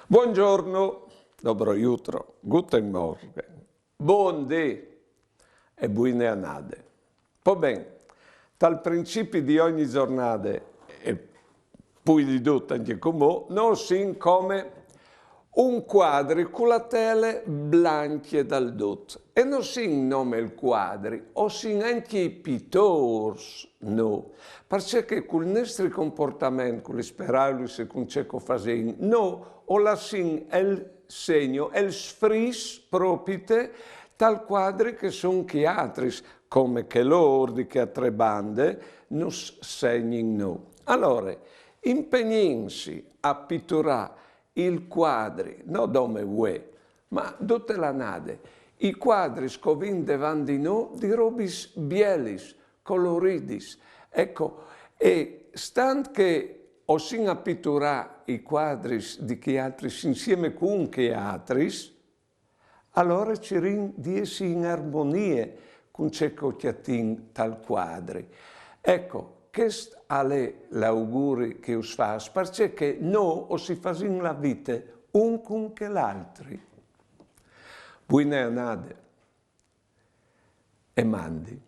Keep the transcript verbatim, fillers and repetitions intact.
Buongiorno, dobro jutro, guten Morgen, bundì e buine anade. Po ben, tal principi di ogni zornade, e pui di dut ancje cumò, no sin come un cuadri cu la tele blancje dal dut. E no sin nome il cuadri, o sin ancje i pitôrs, no. Parcè che cul nestri comportament, cu lis peraulis e cun ce che o fasìn, no o lassìn il segno, il sfris propite tal cuadri che son chei altris, come che lôr di chê altre bande nus segnin no. Alore, impegnìnsi a piturâ il cuadri, no dome vuê, ma dute la anade, i cuadris che o vin devant di nô di robis bielis, coloridis. Eco, e stant che o sin a piturâ i cuadris di chei altris insiemi cun chei altris, alore cirìn di jessi in armonie cun ce che o cjatìn tal cuadri. Eco, chest al è l'auguri che us fâs, parcè che nô o si fasìn la vite un cun chel altri. Buine anade e mandi.